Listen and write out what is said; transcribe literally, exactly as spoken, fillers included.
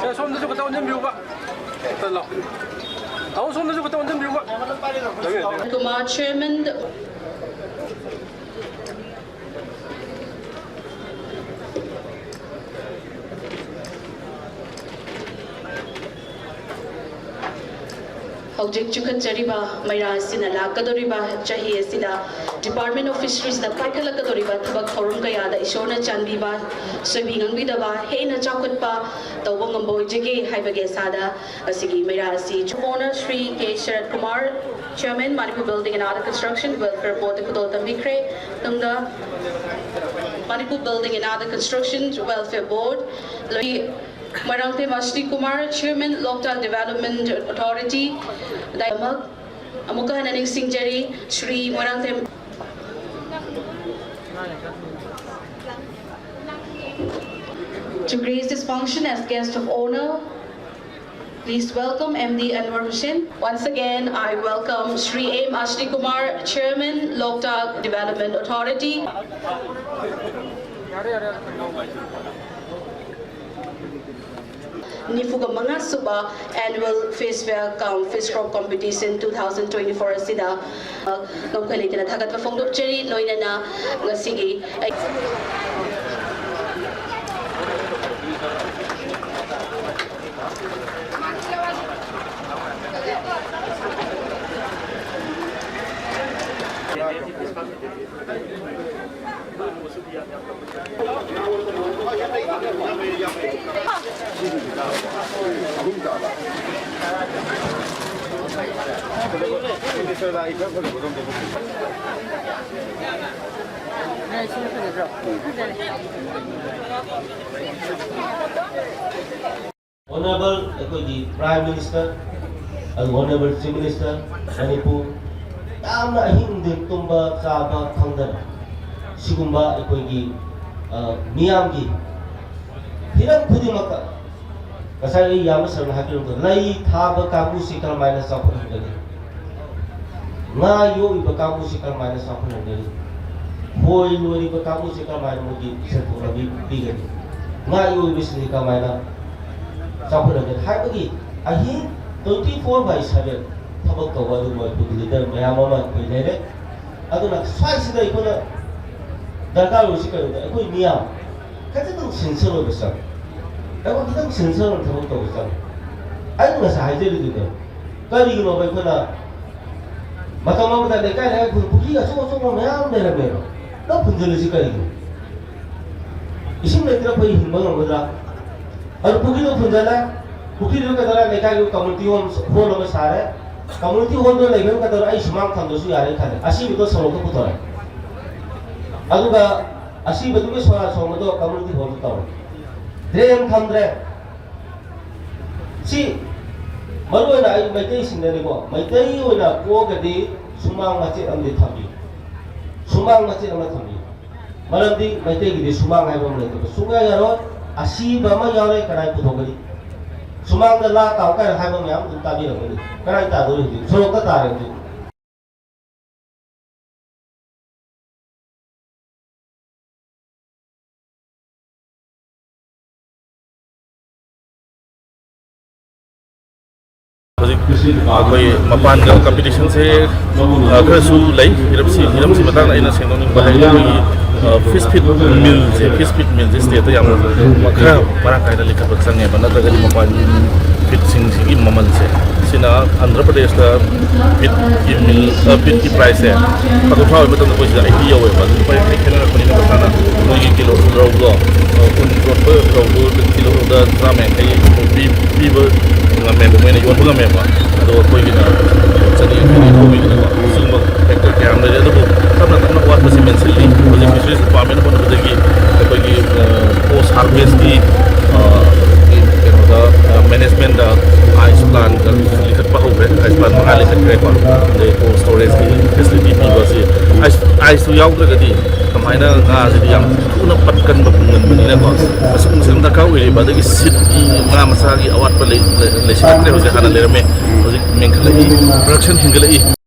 ꯁꯦ, ꯁꯣꯝꯗꯁꯨ ꯈꯤꯇ ꯑꯣꯟꯁꯤꯟꯕꯤꯌꯨꯕ꯫ ꯈꯤꯇ ꯂꯥꯎ꯫ ꯇꯥꯃꯣ, ꯁꯣꯝꯗꯁꯨ ꯈꯤꯇ ꯑꯣꯟꯁꯤꯟꯕꯤꯌꯨꯕ꯫ ꯀꯨꯃꯥꯔ, ꯆꯤꯌꯔꯃꯦꯟ꯫ ꯍꯧꯖꯤꯛ ꯆꯤꯡꯈꯠꯆꯔꯤꯕ ꯃꯩꯔꯥ ꯑꯁꯤꯅ ꯂꯥꯛꯀꯗꯧꯔꯤꯕ ꯆꯍꯤ ꯑꯁꯤꯗ Department of Fisheries ꯅ ꯄꯥꯏꯈꯠꯂꯛꯀꯗꯧꯔꯤꯕ ꯊꯕꯛ ꯊꯧꯔꯝ ꯀꯌꯥꯗ ꯏꯁꯣꯔꯅ ꯆꯥꯟꯕꯤꯕ, ꯁꯣꯏꯕꯤ ꯉꯥꯝꯕꯤꯗꯕ, ꯍꯦꯟꯅ ꯆꯥꯎꯈꯠꯄ ꯇꯧꯕ ꯉꯝꯕ ꯑꯣꯏꯖꯒꯦ ꯍꯥꯏꯕꯒꯤ ꯑꯁꯥꯗ ꯉꯁꯤꯒꯤ ꯃꯩꯔꯥ ꯑꯁꯤ honour Shri K Sarat Kumar, Chairman, Manipur Building and Other Construction Welfare Board ꯗ ꯈꯨꯗꯣꯜ ꯇꯝꯕꯤꯈ꯭ꯔꯦ꯫ ꯇꯨꯡꯗ Manipur Building and Other Construction Welfare Board, ꯂꯣꯏ Moirangthem ꯑꯁꯅꯤ Kumar, Chairman, Loktak Development Authority, ꯗꯥꯏꯃꯛ ꯑꯃꯨꯛꯀ ꯍꯟꯅ ꯅꯤꯡꯁꯤꯡꯖꯔꯤ, Shri Moirangthem. To grace this function as guest of honor, please welcome M D Anwar Hussain. Once again, I welcome Shri M Ashni Kumar, Chairman, Loktak Development Authority. ꯅꯤꯐꯨꯒ ꯃꯉꯥ ꯁꯨꯕ Annual Fish Fair cum Fish Crop Competition two thousand twenty-four ꯑꯁꯤꯗ, ꯑ, ꯉꯝꯈꯩ ꯂꯩꯇꯅ ꯊꯥꯒꯠꯄ ꯐꯣꯡꯗꯣꯛꯆꯔꯤ꯫ ꯂꯣꯏꯅꯅ ꯉꯁꯤꯒꯤ ꯑꯩ Honorable ꯑꯩꯈꯣꯏꯒꯤ Prime Minister, ꯑꯗꯨꯒ Honorable Chief Minister, ꯃꯅꯤꯄꯨꯔ ꯌꯥꯝꯅ ꯑꯍꯤꯡꯗꯤ ꯇꯨꯝꯕ ꯆꯥꯕ ꯈꯪꯗꯅ ꯁꯤꯒꯨꯝꯕ ꯑꯩꯈꯣꯏꯒꯤ, ꯑ, ꯃꯤꯌꯥꯝꯒꯤ ꯍꯤꯔꯝ ꯈꯨꯗꯤꯡꯃꯛꯇ, ꯉꯁꯥꯏ ꯑꯩ ꯌꯥꯝꯕ ꯁꯔꯅ ꯍꯥꯏꯕꯤꯔꯝꯕꯗꯣ, ꯂꯩ ꯊꯥꯕ ꯀꯥꯡꯕꯨꯁꯤ ꯀꯔꯝꯍꯥꯏꯅ ꯆꯥꯎꯈꯠꯍꯟꯒꯅꯤ? ꯉꯥ ꯌꯣꯛꯂꯤꯕ ꯀꯥꯡꯕꯨꯁꯤ ꯀꯔꯝꯍꯥꯏꯅ ꯆꯥꯎꯈꯠꯍꯟꯒꯅꯤ? ꯈꯣꯏ ꯂꯣꯏꯔꯤꯕ ꯀꯥꯡꯕꯨꯁꯤ ꯀꯔꯝꯍꯥꯏꯅ ꯃꯣꯏꯒꯤ ꯁꯦꯟꯊꯣꯛ ꯂꯝꯕꯤ ꯄꯤꯒꯅꯤ? ꯉꯥ ꯌꯣꯛꯂꯤꯕꯁꯤꯡꯁꯤ ꯀꯔꯝꯍꯥꯏꯅ ꯆꯥꯎꯈꯠꯍꯟꯒꯅꯤ ꯍꯥꯏꯕꯒꯤ ꯑꯍꯤꯡ twenty four by seven ꯊꯕꯛ ꯇꯧꯕ ꯑꯗꯨꯒꯨꯝꯕ ꯑꯩꯈꯣꯏꯒꯤ leader ꯃꯌꯥꯝ ꯑꯃ ꯑꯩꯈꯣꯏ ꯂꯩꯔꯦ꯫ ꯑꯗꯨꯅ ꯁ꯭ꯋꯥꯏꯁꯤꯗ ꯑꯩꯈꯣꯏꯅ ꯗꯔꯀꯥꯔ ꯑꯣꯏꯔꯤꯁꯤ ꯀꯔꯤꯅꯣ? ꯑꯩꯈꯣꯏ ꯃꯤꯌꯥꯝ ꯈꯤꯇꯪ sincere ꯑꯣꯏꯕ ꯆꯪꯉꯤ꯫ ꯑꯩꯈꯣꯏ ꯈꯤꯇꯪ sincere ꯑꯣꯏꯅ ꯊꯕꯛ ꯇꯧꯕ ꯆꯪꯉꯤ꯫ ꯑꯩꯅ ꯉꯁꯥꯏ ꯍꯥꯏꯖꯔꯤꯗꯨꯅꯦ, ꯀꯔꯤꯒꯤꯅꯣꯕ ꯑꯩꯈꯣꯏꯅ ꯃꯇꯝ ꯑꯃꯗ ꯂꯩꯀꯥꯏ ꯂꯩꯀꯥꯏ ꯈꯨꯟ ꯄꯨꯈ꯭ꯔꯤ ꯑꯆꯧ ꯑꯆꯧꯕ ꯃꯌꯥꯝ ꯂꯩꯔꯝꯃꯦꯕ, ꯂꯣꯏ ꯐꯨꯟꯖꯜꯂꯤꯁꯤ ꯀꯔꯤꯒꯤꯅꯣ? ꯏꯁꯤꯡ ꯂꯩꯇ꯭ꯔꯥ ꯑꯩꯈꯣꯏ ꯍꯤꯡꯕ ꯉꯝꯒꯗ꯭ꯔꯥ? ꯑꯗꯨ ꯄꯨꯈ꯭ꯔꯤꯗꯣ ꯐꯨꯟꯖꯜꯂꯦ, ꯄꯨꯈ꯭ꯔꯤꯗꯨ ꯀꯩꯗꯧꯔꯦ? ꯂꯩꯀꯥꯏꯒꯤ community hall, hall ꯑꯃ ꯁꯥꯔꯦ, community hallꯗꯣ ꯂꯩꯕꯅ ꯀꯩꯗꯧꯔꯦ? ꯑꯩ ꯁꯨꯃꯥꯡ ꯊꯝꯗ꯭ꯔꯁꯨ ꯌꯥꯔꯦ ꯈꯜꯂꯦ, ꯑꯁꯤꯕꯗꯣ ꯁꯣꯔꯣꯛꯇ ꯄꯨꯊꯣꯔꯛꯑꯦ꯫ ꯑꯗꯨꯒ ꯑꯁꯤꯕꯗꯨꯒꯤ ꯁꯣꯔꯥ ꯁꯣꯝꯕꯗꯣ community hallꯗ ꯇꯧꯔꯦ, drain ꯊꯝꯗ꯭ꯔꯦ꯫ ꯁꯤ ꯃꯔꯨ ꯑꯣꯏꯅ ꯑꯩ ꯃꯩꯇꯩꯁꯤꯡꯗꯅꯤꯀꯣ, ꯃꯩꯇꯩ ꯑꯣꯏꯅ ꯄꯣꯛꯑꯒꯗꯤ ꯁꯨꯃꯥꯡ ꯃꯆꯦꯠ ꯑꯃꯗꯤ ꯊꯝꯕꯤꯌꯨ, ꯁꯨꯃꯥꯡ ꯃꯆꯦꯠ ꯑꯃ ꯊꯝꯕꯤꯌꯨ꯫ ꯃꯔꯝꯗꯤ ꯃꯩꯇꯩꯒꯤꯗꯤ ꯁꯨꯃꯥꯡ ꯍꯥꯏꯕ ꯑꯃ ꯂꯩꯇꯕ ꯁꯨꯡꯌꯥ ꯌꯥꯔꯣꯏ꯫ ꯑꯁꯤꯕ ꯑꯃ ꯌꯥꯎꯔꯦ, ꯀꯅꯥꯏ ꯄꯨꯊꯣꯛꯀꯅꯤ? ꯁꯨꯃꯥꯡꯗ ꯂꯥ ꯇꯥꯎ ꯀꯥꯏꯅ ꯍꯥꯏꯕ ꯃꯌꯥꯝ ꯑꯗꯨꯝ ꯇꯥꯕꯤꯔꯝꯒꯅꯤ꯫ ꯀꯗꯥꯏ ꯇꯥꯗꯣꯔꯤ ꯍꯧꯖꯤꯛ? ꯁꯣꯔꯣꯛꯇ ꯇꯥꯔꯦ ꯍꯧꯖꯤꯛ꯫ ꯍꯧꯖꯤꯛ ꯑꯩꯈꯣꯏ ꯃꯄꯥꯟꯗ competitionꯁꯦ, ꯑ, ꯈꯔꯁꯨ ꯂꯩ꯫ ꯍꯤꯔꯝꯁꯤ, ꯍꯤꯔꯝꯁꯤ ꯃꯇꯥꯡꯗ ꯑꯩꯅ ꯁꯦꯡꯗꯣꯛꯅꯤꯡꯕ ꯍꯥꯏꯔꯒꯗꯤ, ꯑꯩꯈꯣꯏꯒꯤ, ꯑ, fish feed millꯁꯦ, fish feed millꯁꯦ stateꯇ ꯌꯥꯝꯅ ꯈꯔ ꯃꯔꯥꯡ ꯀꯥꯏꯅ ꯂꯤꯡꯈꯠꯄ ꯆꯪꯉꯦꯕ, ꯅꯠꯇ꯭ꯔꯒꯗꯤ ꯃꯄꯥꯟꯒꯤ feedꯁꯤꯡꯁꯤꯒꯤ ꯃꯃꯜꯁꯦ, ꯁꯤꯅ ꯑꯟꯙ꯭ꯔ ꯄ꯭ꯔꯗꯦꯁꯇ feedꯀꯤ mill, ꯑ, feedꯀꯤ priceꯁꯦ ꯂꯨꯄꯥ ꯀꯨꯟꯊ꯭ꯔꯥ ꯑꯣꯏꯕ ꯃꯇꯝꯗ ꯑꯩꯈꯣꯏ ꯁꯤꯗ eighty ꯌꯧꯋꯦꯕ꯫ ꯑꯗꯨ ꯂꯨꯄꯥ ꯌꯥꯡꯈꯩ ꯈꯦꯠꯅꯔꯛꯄꯅꯤꯅ ꯃꯁꯥꯅ ꯃꯣꯏꯒꯤ ꯀꯤꯂꯣ ꯔꯧꯗꯣ, ꯑ, ꯀꯨꯟ ꯌꯣꯟꯕ ꯔꯧꯗꯣ ꯀꯤꯂꯣꯗ ꯆꯥꯝꯃ ꯌꯥꯡꯈꯩ ꯄꯤ-, ꯄꯤꯕ ꯉꯝꯃꯦꯕ, ꯃꯣꯏꯅ ꯌꯣꯟꯕ ꯉꯝꯃꯦꯕ꯫ ꯑꯗꯣ ꯑꯩꯈꯣꯏꯒꯤꯅ ꯆꯅꯤ ꯌꯥꯡꯈꯩ ꯅꯤꯐꯨꯒꯤꯗꯅꯀꯣ, ꯁꯤꯒꯨꯝꯕ ꯐꯦꯛꯇꯔ ꯀꯌꯥ ꯑꯃ ꯂꯩꯔꯦ꯫ ꯑꯗꯨꯕꯨ ꯇꯞꯅ ꯇꯞꯅ ꯑꯋꯥꯠꯄꯁꯤ ꯃꯦꯟꯁꯤꯜꯂꯤ꯫ ꯍꯧꯖꯤꯛ ꯐꯤꯁꯔꯤꯁ ꯗꯤꯄꯥꯔꯠꯃꯦꯟꯅ ꯍꯣꯠꯅꯕꯗꯒꯤ ꯑꯩꯈꯣꯏꯒꯤ ꯄꯣꯁ ꯍꯥꯔꯚꯦꯁꯀꯤ ꯀꯩꯅꯣꯗ, ꯃꯦꯅꯦꯖꯃꯦꯟꯗ ꯑꯥꯏꯁ ꯄ꯭ꯂꯥꯟ ꯂꯤꯡꯈꯠꯄ ꯍꯧꯈ꯭ꯔꯦ꯫ ꯑꯥꯏꯁ ꯄ꯭ꯂꯥꯟ ꯃꯉꯥ ꯂꯤꯡꯈꯠꯈ꯭ꯔꯦꯀꯣ꯫ ꯑꯗꯩ ꯀꯣꯜ ꯁ꯭ꯇꯣꯔꯦꯖꯀꯤ ꯐꯦꯁꯤꯂꯤꯇꯤ ꯄꯤꯕ ꯑꯁꯤ, ꯑꯥꯏꯁ ꯑꯥꯏꯁꯇꯨ ꯌꯥꯎꯗ꯭ꯔꯒꯗꯤ ꯀꯃꯥꯏꯅ ꯉꯥꯁꯤꯗꯤ ꯌꯥꯝ ꯊꯨꯅ ꯄꯠꯀꯟꯕ ꯄꯨꯡꯒꯟꯕꯅꯤꯅꯀꯣ, ꯑꯁꯤꯒꯨꯝꯕꯁꯤ ꯑꯗꯨꯝ ꯗꯔꯀꯥꯔ ꯑꯣꯏꯔꯤꯕ꯫ ꯑꯗꯒꯤ ꯁꯤꯠꯀꯤ ꯉꯥ ꯃꯆꯥꯒꯤ ꯑꯋꯥꯠꯄ ꯂꯩ-, ꯂꯩ-, ꯂꯩꯁꯤꯜꯂꯛꯇ꯭ꯔꯦ꯫ ꯍꯧꯖꯤꯛ ꯍꯥꯟꯅ ꯂꯩꯔꯝꯃꯦ, ꯍꯧꯖꯤꯛ ꯃꯦꯟꯈꯠꯂꯛꯏ, ꯄ꯭ꯔꯗꯛꯁꯟ ꯍꯦꯟꯒꯠꯂꯛꯏ꯫